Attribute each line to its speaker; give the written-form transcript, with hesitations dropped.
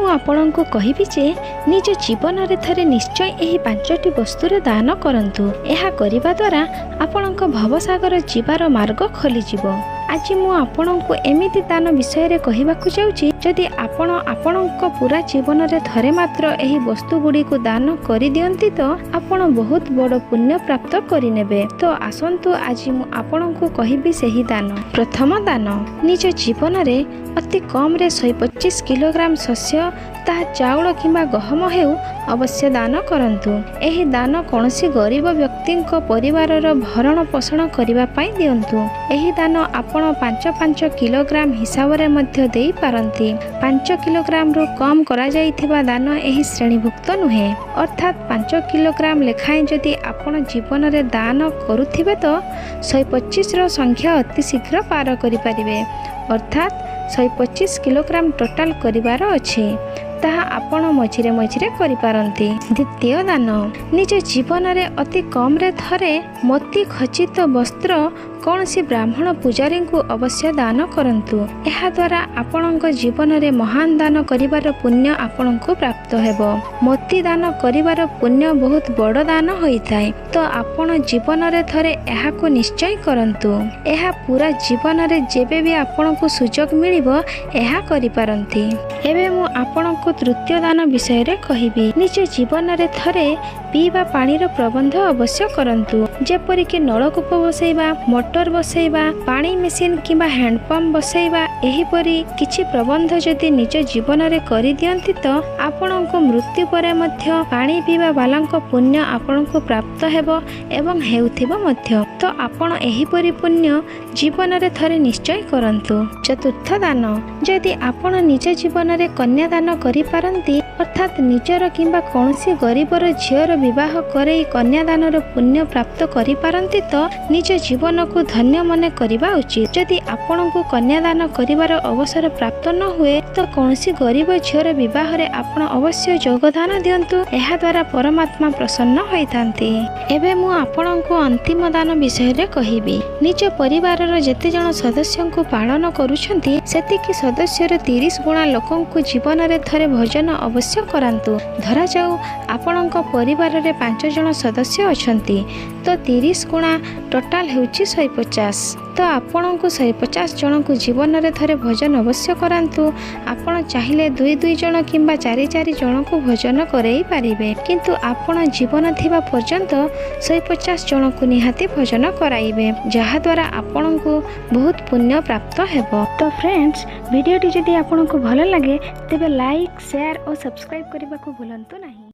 Speaker 1: ମୁଁ ଆପଣଙ୍କୁ କହିବି ଯେ ନିଜ ଜୀବନରେ ଥରେ ନିଶ୍ଚୟ ଏହି ପାଞ୍ଚଟି ବସ୍ତୁର ଦାନ କରନ୍ତୁ। ଏହା କରିବା ଦ୍ୱାରା ଆପଣଙ୍କ ଭବସାଗର ଯିବାର ମାର୍ଗ ଖୋଲିଯିବ। ଆଜି ମୁଁ ଆପଣଙ୍କୁ ଏମିତି ଦାନ ବିଷୟରେ କହିବାକୁ ଯାଉଛି, ଯଦି ଆପଣ ଆପଣଙ୍କ ପୁରା ଜୀବନରେ ଥରେ ମାତ୍ର ଏହି ବସ୍ତୁ ଗୁଡ଼ିକୁ ଦାନ କରିଦିଅନ୍ତି ତ ଆପଣ ବହୁତ ବଡ଼ ପୁଣ୍ୟ ପ୍ରାପ୍ତ କରିନେବେ। ତ ଆସନ୍ତୁ, ଆଜି ମୁଁ ଆପଣଙ୍କୁ କହିବି ସେହି ଦାନ। ପ୍ରଥମ ଦାନ, ନିଜ ଜୀବନରେ ଅତି କମରେ 125 କିଲୋଗ୍ରାମ ଶସ୍ୟ, ତାହା ଚାଉଳ କିମ୍ବା ଗହମ ହେଉ, ଅବଶ୍ୟ ଦାନ କରନ୍ତୁ। ଏହି ଦାନ କୌଣସି ଗରିବ ବ୍ୟକ୍ତିଙ୍କ ପରିବାରର ଭରଣ ପୋଷଣ କରିବା ପାଇଁ ଦିଅନ୍ତୁ। ଏହି ଦାନ ଆପଣ 5 5 କିଲୋଗ୍ରାମ ହିସାବରେ ମଧ୍ୟ ଦେଇପାରନ୍ତି। 5 କିଲୋଗ୍ରାମରୁ କମ୍ କରାଯାଇଥିବା ଦାନ ଏହି ଶ୍ରେଣୀଭୁକ୍ତ ନୁହେଁ। ଅର୍ଥାତ୍ 5 କିଲୋଗ୍ରାମ ଲେଖାଏଁ ଯଦି ଆପଣ ଜୀବନରେ ଦାନ କରୁଥିବେ ତ 125ର ସଂଖ୍ୟା ଅତି ଶୀଘ୍ର ପାର କରିପାରିବେ। ଅର୍ଥାତ୍ 125 କିଲୋଗ୍ରାମ ଟୋଟାଲ କରିବାର ଅଛି, ତାହା ଆପଣ ମଝିରେ ମଝିରେ କରିପାରନ୍ତି। ଦ୍ୱିତୀୟ ଦାନ, ନିଜ ଜୀବନରେ ଅତି କମରେ ଥରେ ମୋତି ଖଚିତ ବସ୍ତ୍ର କୌଣସି ବ୍ରାହ୍ମଣ ପୂଜାରୀଙ୍କୁ ଅବଶ୍ୟ ଦାନ କରନ୍ତୁ। ଏହାଦ୍ୱାରା ଆପଣଙ୍କ ଜୀବନରେ ମହାନ ଦାନ କରିବାର ପୁଣ୍ୟ ଆପଣଙ୍କୁ ପ୍ରାପ୍ତ ହେବ। ମୋତି ଦାନ କରିବାର ପୁଣ୍ୟ ବହୁତ ବଡ଼ ଦାନ ହୋଇଥାଏ। ତ ଆପଣ ଜୀବନରେ ଥରେ ଏହାକୁ ନିଶ୍ଚୟ କରନ୍ତୁ। ଏହା ପୁରା ଜୀବନରେ ଯେବେ ବି ଆପଣଙ୍କୁ ସୁଯୋଗ ମିଳିବ, ଏହା କରିପାରନ୍ତି। ଏବେ ମୁଁ ଆପଣଙ୍କୁ ତୃତୀୟ ଦାନ ବିଷୟରେ କହିବି। ନିଜ ଜୀବନରେ ଥରେ ପିଇବା ପାଣିର ପ୍ରବନ୍ଧ ଅବଶ୍ୟ କରନ୍ତୁ, ଯେପରିକି ନଳକୂପ ବସେଇବା, ମୋଟର ବସେଇବା, ପାଣି ମେସିନ୍ କିମ୍ବା ହ୍ୟାଣ୍ଡପମ୍ପ ବସେଇବା। ଏହିପରି କିଛି ପ୍ରବନ୍ଧ ଯଦି ନିଜ ଜୀବନରେ କରିଦିଅନ୍ତି ତ ଆପଣଙ୍କୁ ମୃତ୍ୟୁ ପରେ ମଧ୍ୟ ପାଣି ପିଇବା ବାଲାଙ୍କ ପୁଣ୍ୟ ଆପଣଙ୍କୁ ପ୍ରାପ୍ତ ହେବ ଏବଂ ହେଉଥିବ ମଧ୍ୟ। ତ ଆପଣ ଏହିପରି ପୁଣ୍ୟ ଜୀବନରେ ଥରେ ନିଶ୍ଚୟ କରନ୍ତୁ। ଚତୁର୍ଥ ଦାନ, ଯଦି ଆପଣ ନିଜ ଜୀବନରେ କନ୍ୟାଦାନ କରିପାରନ୍ତି, ଅର୍ଥାତ୍ ନିଜର କିମ୍ବା କୌଣସି ଗରିବର ଝିଅର ବିବାହ କରେଇ କନ୍ୟାଦାନର ପୁଣ୍ୟ ପ୍ରାପ୍ତ କରିପାରନ୍ତି ତ ନିଜ ଜୀବନକୁ ଧନ୍ୟ ମନେ କରିବା ଉଚିତ। ଯଦି ଆପଣଙ୍କୁ କନ୍ୟାଦାନ କରିବାର ଅବସର ପ୍ରାପ୍ତ ନ ହୁଏ ତ କୌଣସି ଗରିବ ଝିଅର ବିବାହରେ ଆପଣ ଅବଶ୍ୟ ଯୋଗଦାନ ଦିଅନ୍ତୁ। ଏହାଦ୍ୱାରା ପରମାତ୍ମା ପ୍ରସନ୍ନ ହୋଇଥାନ୍ତି। ଏବେ ମୁଁ ଆପଣଙ୍କୁ ଅନ୍ତିମ ଦାନ ବିଷୟରେ କହିବି। ନିଜ ପରିବାରର ଯେତେ ଜଣ ସଦସ୍ୟଙ୍କୁ ପାଳନ କରୁଛନ୍ତି, ସେତିକି ସଦସ୍ୟର 30 ଗୁଣା ଲୋକଙ୍କୁ ଜୀବନରେ ଥରେ ଭୋଜନ ଅବଶ୍ୟ କରାନ୍ତୁ। ଧରାଯାଉ ଆପଣଙ୍କ ପରିବାରରେ ପାଞ୍ଚ ଜଣ ସଦସ୍ୟ ଅଛନ୍ତି, ତ 30 ଗୁଣା ଟୋଟାଲ ହେଉଛି 150। ତ ଆପଣଙ୍କୁ 150 ଜଣଙ୍କୁ ଜୀବନରେ ଥରେ ଭୋଜନ ଅବଶ୍ୟ କରାନ୍ତୁ। ଆପଣ ଚାହିଁଲେ ଦୁଇ ଦୁଇ ଜଣ କିମ୍ବା ଚାରି ଚାରି ଜଣଙ୍କୁ ଭୋଜନ କରେଇ ପାରିବେ, କିନ୍ତୁ ଆପଣ ଜୀବନ ଥିବା ପର୍ଯ୍ୟନ୍ତ 150 ଜଣଙ୍କୁ ନିହାତି ଭୋଜନ କରାଇବେ, ଯାହାଦ୍ୱାରା ଆପଣଙ୍କୁ ବହୁତ ପୁଣ୍ୟ ପ୍ରାପ୍ତ ହେବ। ତ ଫ୍ରେଣ୍ଡସ୍, ଭିଡ଼ିଓଟି ଯଦି ଆପଣଙ୍କୁ ଭଲ ଲାଗେ ତେବେ ଲାଇକ୍, ସେୟାର ଓ ସବସ୍କ୍ରାଇବ୍ କରିବାକୁ ଭୁଲନ୍ତୁ ନାହିଁ।